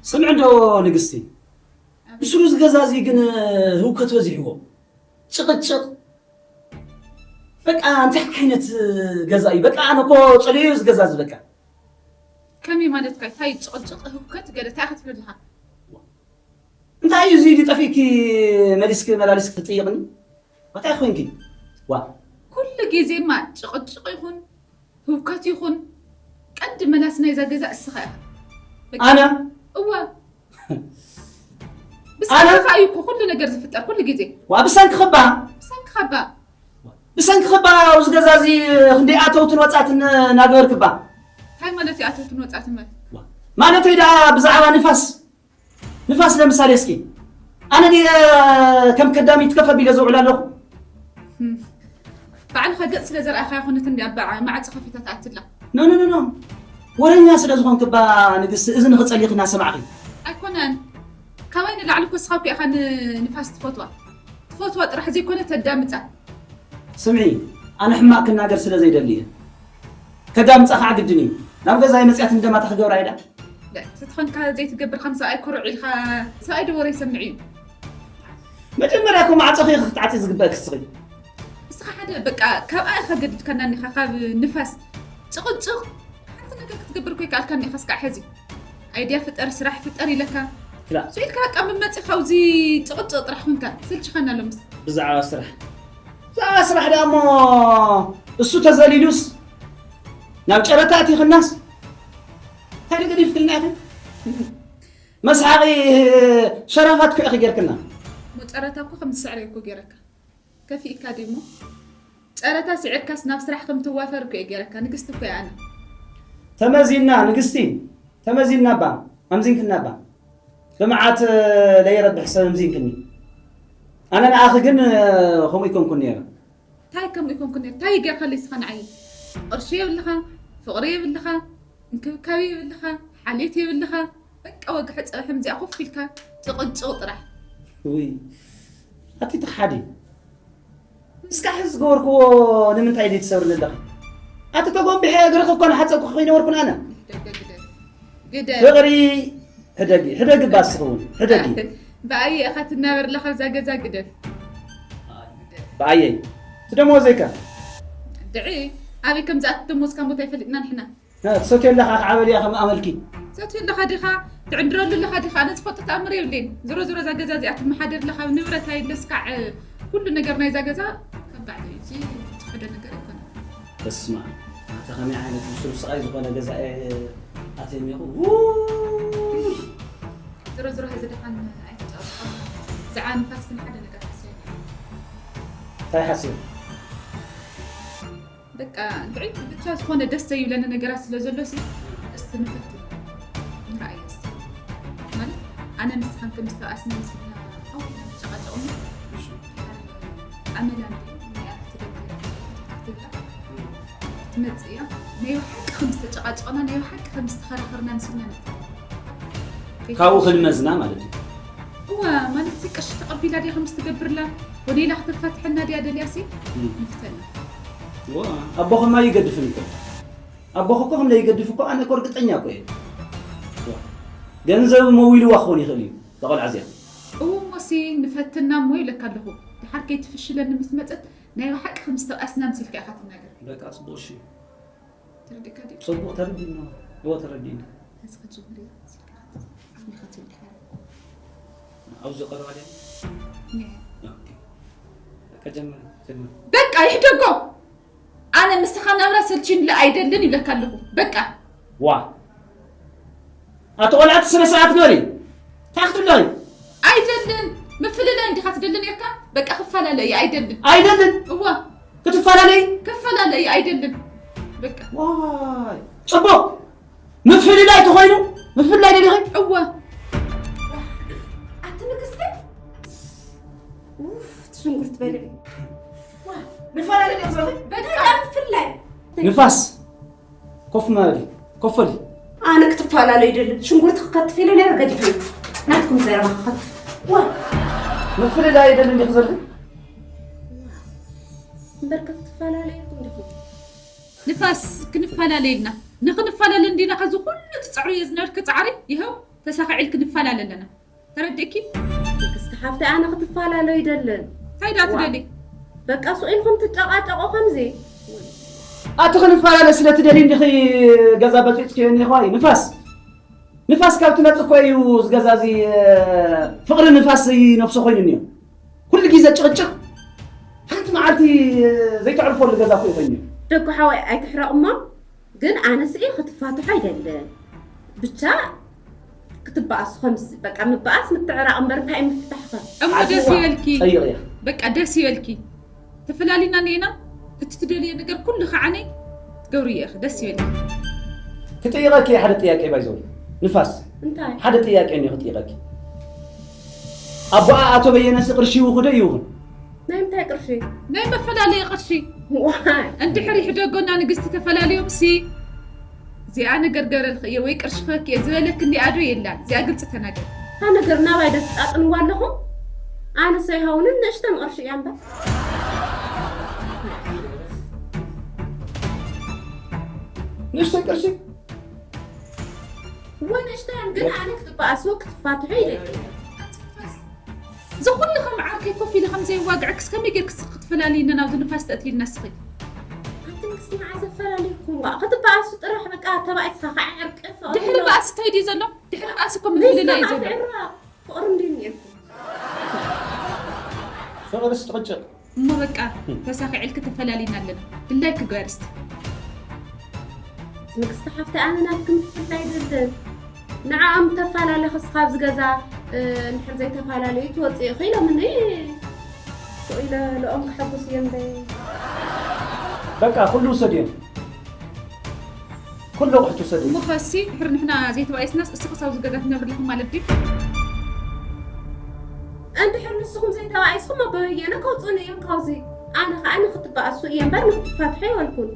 ስምዒ እንዶ ንግስቲ፣ ምስሉ ዝገዛዚ ግን ህውከት በዚሕዎ፣ ጭቕጭቕ። በቃ እንታይ ዓይነት ገዛ እዩ? በቃ ኣነ እኮ ጸልዮ ዝገዛዚ በቃ። ከመይ ማለትካ? እንታይ ጭቕጭቕ ህውከት ገለ እንታይ ክትብል ኣለኻ? እንታይ እዩ እዚ ጠፊእኪ መሊስኪ መላሊስኪ ትጥይቕኒ? እንታይ ኮይንኪ? ዋ ኩሉ ግዜማ ጭቕጭቕ ይኹን ህውከት ይኹን ቀንዲ መላሲ ናይዛ ገዛ እስኻ ኢኻ። በቃ። ኣነ እዋ ኣነ ብሰንክኻ እዩ እኮ ኩሉ ነገር ዝፍጠር ኩሉ ግዜ ዋ ብሰንኪ ክባ ብሰንክኻ እባ ብሰንኪ ክባ ኣብዚ ገዛ እዚ ክንደይ ኣተውትን ወጻእትን እናገበርክባ እንታይ ማለት እዩ ኣተውትን ወጻእትን ማለት? ማለት ወይ ደኣ ብዛዕባ ንፋስ ንፋስ ለምሳሌ እስኪ ኣነ ድየ ከም ከዳሚት ከፍ ኣቢለ ዘውዕል ኣለኹ? ባዕልኻ ገጽ ስለ ዘርኣኻ ይኹነት እንዲ ኣባ ማዕጾ ከፊታ ትኣትላ። ኖ ኖ ኖ ኖ ወረኛ ስለ ዝኾንክባ ንግስቲ እዝንኺ ጸሊኺ እናሰማዕኺ። ኣይኮነን ካባይ ንላዕሊ እኮ እስኻ እኮ ኢኻ ንንፋስ ትፈትዋ ትፈትዋ ጥራሕ ዘይኮነ ተዳምጻ። ስምዒ ኣነ ሕማቕ ክናገር ስለ ዘይደሊ እየ ከዳምጻ ከዓ ግድን እዩ ናብ ገዛይ መጽያት እንደማታ ክገብራ ኢዳ ተትኾንካ ዘይትገብር ከም ሰብኣይ ኮርዑ ኢልካ ሰብኣይ ዶ ወረ ይሰምዕ እዩ። መጀመርያ እኮ ማዕጾኺ ኢኺ ክትዓጺ ዝግበእኪ እስኺ። እስኻ ሓደ በቃ ካብኣ ኢኻ ገዲድካና እኒኻ ካብ ንፋስ ጭቕጭቕ ሓንቲ ነገር ክትገብር እኮ ይከኣልካ እኒኻ እስካዕ ሕዚ ኣይድያ ፍጠር ስራሕ ፍጠር ኢለካ ክላ ስኢልካ በቃ መመፂ ካብዚ ጭቕጭቕ ጥራሕ ኮንካ ሰልችኻና ኣሎ ምስ ብዛዕባ ስራሕ ብዛዕባ ስራሕ ደኣ እሞ እሱ ተዘሊሉስ ናብ ጨረታ ኣቲኽናስ እንታይ ገዲፍክልና ኢኺ መስሓቒ ሸራፋት ኩዒኺ ጌርክና ሞ ጨረታ እኮ ከም ዝስዕረ እኮ ገይረካ ከፊእካ ድሞ ጨረታ ስዒርካስ ናብ ስራሕ ከም ትዋፈር እኮ እየ ገይረካ ንግስቲ እኮ እየ ኣነ ተመዚና ንግስቲ ተመዚና እባ ኣምዚንክና እባ ብመዓት ለይረብሕ ሰብ ኣምዚንክኒ ኣነ ንኣኺ ግን ከምኡ ይኮንኩን ነይረ እንታይ ከምኡ ይኮንኩን ነይረ እንታይ ገይርካለይ ስኻ ንዓይ ቅርሺ የብልኻ ፍቕሪ የብልኻ እንክብካቤ የብልኻ ሓልዮት የብልኻ በቃ ወግሐ ፀብሒ ምዚኣ ኮፍ ኢልካ ጭቕጭቕ ጥራሕ ውይ ኣቲ ትኽሓዲ እስካዕ ሕዚ ዝገበርክዎ ንምንታይ ድዩ ትሰብርኒ ኣለኺ ኣቲ ተጎንቢሐ እግርኺ እኮ ንሓፀብኩ ከይነበርኩን ኣነ ግደፍ ግደፍ ግደፍ ፍቕሪ ሕደጊ ሕደጊ ባስኺ እውን ሕደጊ ብኣየ ኢኻ ትናበር ኣለኻ ኣብዛ ገዛ ግደፍ ብኣየይ እቲ ደሞዘይ ከ ድዒ ኣበይ ከም ዝኣቱ ደሞዝካ ቦታ ይፈልጥና ንሕና ትሰትዮ ኣለኻ ክዓበል እያ ከም ኣመልኪ ሰትዩ ኣለኻ ዲኻ ትዕድረሉ ኣለኻ ዲኻ ኣነ ዝፈልጦ ተኣምር የብለይን ዝሮ ዝሮ እዛ ገዛ እዚኣ ትመሓደር ኣለኻ ንብረት ኣይለስካዕ ኩሉ ነገር ናይዛ ገዛ ከም ባዕለይ እዚ ትሕዶ ነገር ኣይኮነ በስማ ኣታ ከመይ ዓይነት ምስሉ ስቓይ ዝኾነ ገዛ እየ ኣተሚቑ ዝሮ ዝሮ ሕዚ ድሓን ኣይተጫወትካ ብዛዕባ ንፋስ ግን ሓደ ነገር ሓስበ እንታይ ሓሲብ በቃ እንድዒ ብቻ ዝኾነ ደስ ዘይብለኒ ነገራት ስለ ዘሎ ሲ እስቲ ንፈትን ንረኣየ እስቲ ማለት ኣነ ንስኻን ከም ዝተባኣስና ምስልና ኣው ጨቃጨቁና ኣመላ እንዲ ናይ ኣርክቲ ደገ ትብላ ትመጽእ እያ ናይ ብሓቂ ከም ዝተጨቃጨቅና ናይ ብሓቂ ከም ዝተኸራኸርና ምስልና ካብኡ ክንመዝና ማለት እዩ እዋ ማለት ሲ ቅርሺ ተቐቢላ ድያ ከም ዝትገብርላ ወደ ኢላ ክትፋትሐና ድያ ደልያ ሲ ንፍተና ኣቦኸማ ይገድፍን እኮ ኣቦኸ እኮ ከም ዘይገድፍ እኮ ኣነ እኮ እርግጠኛ እኮ እየ ገንዘብ መዊልዋ ክኾን ይኽእል እዩ ተቆልዓ እዚኣ እውሞሲ ንፈትና እሞ ኢለካ ኣለኹ ድሓር ከይትፍሽለኒ ምስ መፀት ናይ ብሓቂ ከም ዝተብኣስና ምሲልካ ኢኻ ትናገር በቃ ፅቡቅ እሺ ተረዲእካ ድዩ ፅቡቅ ተረዲእና እዎ ተረዲእና እዚ ክትጅምር ኢኻ መሲልካ ኢኻ ዓቕሚ ክትብል ድሓር ኣብዚ ቀረባ ድያ ነ ኦኬ። በቃ ጀምር ጀምር በቃ ይሕደጎ ኣነ ምስኻ ናብራ ሰልችንለ ኣይደልን ይብለካ ኣለኹ በቃ ዋ ኣቲ ቆልዓ እቲ ስነ ስርዓት ግበሪ እንታይ ክትብለኺ ኣይደልን ምፍልላይ እንዲኻ ትደልን ኢርካ በቃ ክፈላለ እየ ኣይደልን ኣይደልን እዋ ክትፈላለይ ክፈላለ እየ ኣይደልን በቃ ዋይ ፅቡቅ ምፍልላይ ተኾይኑ ምፍልላይ ደሊኺ እዋ ኣቲ ንግስቲ ኡፍ ትሽንጉርት በልዒ ንፈላለይ ደሊኺ በቃ ምፍልላይ ንፋስ ኮፍ መበሊ ኮፍ በሊ ኣነ ክትፈላለዩ ይደሊ ሽንጉርቲ ክከትፍ ኢለ ነረ ገዲፈ ናትኩም ዘረባ ክከትፍ ዋ ምፍልላይ ኣይደልን ዲኺ ዘለኺ እምበርከ ክትፈላለዩ ኢልኩም ዲኹም ንፋስ ክንፈላለ ኢልና ንክንፈላለ እንዲና ከዚ ኩሉ ትፅዕርዮ ዝነበርክ ፃዕሪ ይኸው ተሳኺዕልኪ ንፈላለ ኣለና። ተረዲእኪ? ንግስቲ ሓፍተይ ኣነ ክትፈላለዩ ይደልን። እንታይ ደኣ ትደሊ? በቃ ሱቕ ኢልኩም ትጨቓጨቑ ከምዚ። ኣቲ ክንፈላለ ስለ ትደሊ እንዲኺ ገዛ በፂፅክዮ እኒኹ። ንፋስ ንፋስ ካብ ትመፅእ እኮ እዩ ዝገዛ እዚ ፍቕሪ ንፋስ ይነፍሶ ኮይኑ እኒኦ። ኩሉ ግዜ ጭቕጭቕ ሓንቲ መዓልቲ ዘይተዕርፈሉ ገዛ እኮ እዩ ኮይኑ። ደጉ ሓወይ ኣይትሕረቕ እሞ ግን ኣነስኢ ክትፋትሖ ኣይደልን። ብቻ ክትበኣሱ ከምዚ በቃ ምበኣስ ምትዕራቕ እምበር እንታይ ምፍታሕኸ? እሞ ደስ ይበልኪ። ጠይቕያ። በቃ ደስ ይበልኪ። ተፈላሊና እኒኤና እቲ ትደልዮ ነገር ኩሉ ከዓነይ ትገብርዮ ኢኺ። ደስ ይበልኪ። ክጥይቐኪ ሓደ ጥያቄ ባይዘው ንፋስ እንታይ? ሓደ ጥያቄ እኒኦ ክጥይቐኪ። ኣቦኣ ኣቶ በየነሲ ቅርሺ ይውኽዶ ይውኽን? ናይ ምንታይ ቅርሺ? ናይ መፈላለየ ቅርሺ። ዋይ እንድሕር ይሕደጎና ንግስቲ ተፈላለዮም ሲ እዚኣ ነገር ገረልኺ እየ ወይ ቅርሺ ክበኪ እየ ዝበለክ እንዲኣ ዶ የላን? እዚኣ ግልፂ ተናገር። እታ ነገር ናባይ ዶ ትጣጥንዋ ኣለኹም? ኣነስ ኣይሃውንን ንእሽተን ቅርሺ እያ እምበር። ንእሽተን ቅርሺ ወንእሽተን ግን ኣነ ክትበኣሱ ክትፋትሑ ይደሊ። እዚ ኩሉ ከም ዓርከይ ኮፍ ኢለ ከም ዘይዋግዐክስ ከመይ ጌርክስ ክትፈላልይና ናብዚ ንፋስ ተእትይልና እስኺ? ኣንቲ ንግስቲ መዓዝ ኣፈላልይኩም? ዋ ክትበኣሱ ጥራሕ በቃ ተባኢስካ ከዓ ዕርቂ ፍቕሪ ድሕሪ ኣለዋ። በኣሲ እንታይ ድዩ ዘሎ? ድሕሪ በኣሲ እኮ ምፍልላይ እዩ ዘሎ። ፍቕሪ እንድዩ እኒኤኩም። ፍቕርስ ጭቕጭቕ እሞ በቃ ተሳኺዕልኪ ተፈላሊና ኣለና ድላይኪ ግበሪ እስቲ። ንግስቲ ሓፍተይ ኣነ ናትኪ ምፍልላይ ኣይደልን። ንዕኦም ተፈላለኺስ ካብዚ ገዛ እንድሕር ዘይተፈላለዩ ትወፅኢ ኢኺ ኢሎምኒ። ስቕ ኢለ ንኦም ከሐጉስ እየ እምበይ። በቃ ኩሉ ውሰድዮም። ኩሉ ኣቑሑ ትውሰዱ። እሞ ኸሲ ድሕሪ ንሕና ዘይተባኢስናስ እስኺ ሳብዚ ገዛ ትነብሪ ኣለኺ ማለት ድዩ? እንድሕር ንስኹም ዘይተባኢስኩም ኣቦ በየነ ከውፅኡኒ እዮም ካብዚ። ኣነ ኸዓ ንኽትበኣሱ እየ እምበር ንኽትፋትሑ ኣይበልኩን።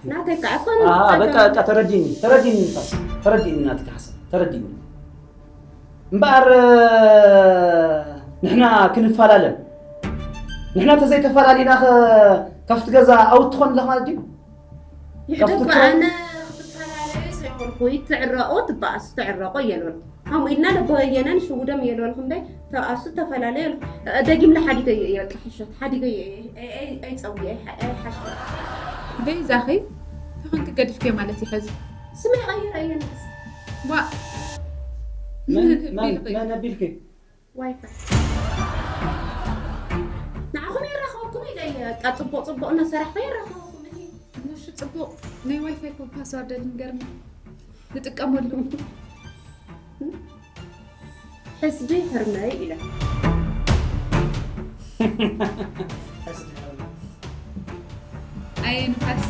ናተይ ከዓ እኮ ኣሃ፣ በቃ በቃ ተረዲኒ ተረዲኒ ንፋስ ተረዲኒ ናትካ ሓሳብ ተረዲኒ። እምበኣር ንሕና ክንፈላለን ንሕና ተዘይተፈላለና ካብቲ ገዛ ኣውት ትኾን ኣለኻ ማለት ድዩ? ይሕደጎ ኣነ ክትፈላለዩ ሰይኮንኩ ትዕረቑ ትበኣሱ ትዕረቑ እየልበልኩ ከምኡ ኢልና ለቦ በየነ ንሽውዶም እየልበልኩ እምበይ ተበኣሱ ተፈላለዩ ደጊምለ ሓዲገዮ እየ በቃ ሕሾት ሓዲገዮ እየ ኣይፀውየ ኣይሓሸ በይዛኺ ተኾንኪ ገዲፍኪዮ ማለት እዩ ሕዚ ስመይ ቀይረ እየ ንስ ዋ መን መን መን ኣቢልኪ ዋይፋይ ንዓኹም የራኸበኩም ኢለ እየ በቃ ፅቡቕ ፅቡቕ እናሰራሕኩ የራኸበኩም እየ እሺ ፅቡቕ ናይ ዋይፋይ ኮ ፓስዋርድ ልንገርኒ ንጥቀመሉ ሕስዲ ሕርመይ ኢለ ኣየ ንፋስ